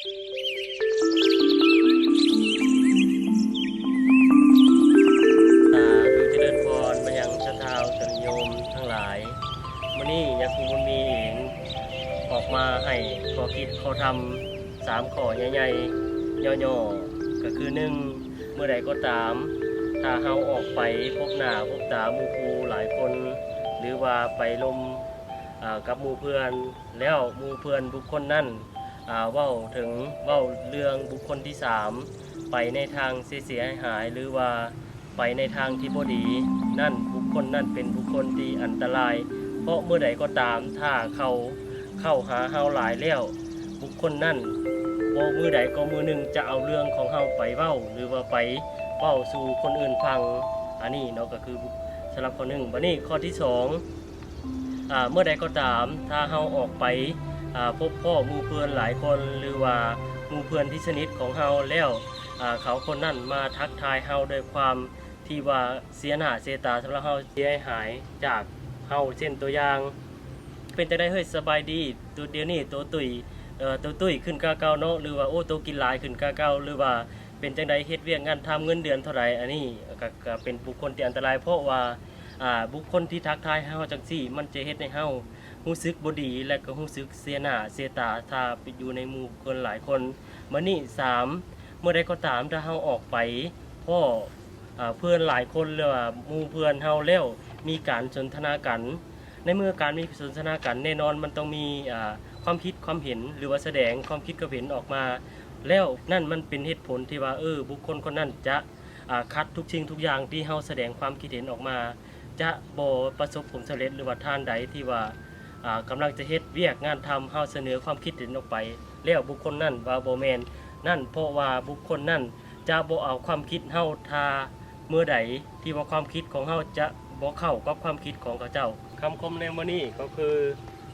ສາທຸຈະເລີນພອນມາຍັງສັດທາສາຍໂຍມທັງຫຼາຍ. ມື້ນີ້ຍາຄູບຸນມີເອງອອກມາໃຫ້ຂໍ້ຄິດຂໍ້ທຳສາມຂໍ້ໃຫຍ່ໆ ຫຍໍ້ໆ ກໍຄື ໜຶ່ງ ເມື່ອໃດກໍຕາມ ຖ້າເຮົາອອກໄປພົບໜ້າພົບຕາໝູ່ຄູ່ຫຼາຍຄົນ ຫຼືວ່າໄປລົມ ອາ ກັບໝູ່ເພື່ອນ ແລ້ວໝູ່ເພື່ອນບຸກຄົນນັ້ນ ອາ ເວົ້າເຖິງ ເວົ້າເລື່ອງບຸກຄົນທີສາມ ໄປໃນທາງເສຍໆຫາຍໆ ຫຼືວ່າໄປໃນທາງທີ່ບໍ່ດີ ນັ້ນ ບຸກຄົນນັ້ນເປັນບຸກຄົນທີ່ອັນຕະລາຍ. ເພາະເມື່ອໃດກໍຕາມ ຖ້າເຂົາເຂົ້າຫາເຮົາຫຼາຍແລ້ວ ບຸກຄົນນັ້ນ ບໍ່ ມື້ໃດກໍມື້ໜຶ່ງຈະເອົາເລື່ອງຂອງເຮົາໄປເວົ້າ ຫຼືວ່າໄປເວົ້າສູ່ຄົນອື່ນຟັງ. ອັນນີ້ເນາະ ກໍຄືສຳລັບຂໍ້ໜຶ່ງ. ບັດນີ້ຂໍ້ທີສອງ ອາ ເມື່ອໃດກໍຕາມ ຖ້າເຮົາອອກໄປ ອາ ພົບພໍ້ໝູ່ເພື່ອນຫຼາຍຄົນ ຫຼືວ່າໝູ່ເພື່ອນທີ່ສະໜິດຂອງເຮົາແລ້ວ ອາ ເຂົາຄົນນັ້ນມາທັກທາຍເຮົາດ້ວຍຄວາມທີ່ວ່າເສຍໜ້າເສຍຕາສຳລັບເຮົາ ເສຍຫາຍຈາກເຮົາ ເຊັ່ນ ຕົວຢ່າງ ເປັນຈັ່ງໃດເຮີ້ຍ ສະບາຍດີ ໂຕດຽວນີ້ໂຕຕຸ້ຍ ເອີ ໂຕຕຸ້ຍຂຶ້ນກວ່າເກົ່າເນາະ ຫຼືວ່າ ໂອ້ ໂຕກິນຫຼາຍຂຶ້ນກວ່າເກົ່າ ຫຼືວ່າ ເປັນຈັ່ງໃດ ເຮັດວຽກງານທຳ ເງິນເດືອນເທົ່າໃດ? ອັນນີ້ກໍ ກໍເປັນບຸກຄົນທີ່ອັນຕະລາຍ ເພາະວ່າ ອາ ບຸກຄົນທີ່ທັກທາຍເຮົາຈັ່ງຊີ້ ມັນຈະເຮັດໃຫ້ເຮົາຮູ້ສຶກບໍ່ດີ ແລະ ກໍຮູ້ສຶກເສຍໜ້າເສຍຕາ ຖ້າໄປຢູ່ໃນໝູ່ຄົນຫຼາຍຄົນ. ບັດນີ້ ສາມ ເມື່ອໃດກໍຕາມ ຖ້າເຮົາອອກໄປພໍ້ ອາ ເພື່ອນຫຼາຍຄົນ ຫຼືວ່າໝູ່ເພື່ອນເຮົາແລ້ວ ມີການສົນທະນາກັນ ໃນເມື່ອການມີສົນທະນາກັນ ແນ່ນອນມັນຕ້ອງມີ ອາ ຄວາມຄິດຄວາມເຫັນ ຫຼືວ່າສະແດງຄວາມຄິດຄວາມເຫັນອອກມາ ແລ້ວນັ້ນມັນເປັນເຫດຜົນທີ່ວ່າ ເອີ ບຸກຄົນຄົນນັ້ນຈະ ອາ ຂັດທຸກສິ່ງທຸກຢ່າງທີ່ເຮົາສະແດງຄວາມຄິດເຫັນອອກມາ ຈະບໍ່ປະສົບຜົນສຳເລັດ ຫຼືວ່າທ່ານໃດທີ່ວ່າ ອາ ກຳລັງຈະເຮັດວຽກງານທຳ ເຮົາສະເໜີຄວາມຄິດເຫັນອອກໄປ ແລ້ວບຸກຄົນນັ້ນວ່າບໍ່ແມ່ນ ນັ້ນ ເພາະວ່າບຸກຄົນນັ້ນຈະບໍ່ເອົາຄວາມຄິດເຮົາ ຖ້າເມື່ອໃດທີ່ວ່າຄວາມຄິດຂອງເຮົາຈະບໍ່ເຂົ້າກັບຄວາມຄິດຂອງເຂົາເຈົ້າ. ຄຳຄົມໃນມື້ນີ້ກໍຄື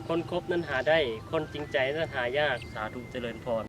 ຄົນຄົບນັ້ນຫາໄດ້ ຄົນຈິງໃຈນັ້ນຫາຍາກ. ສາທຸຈະເລີນພອນ.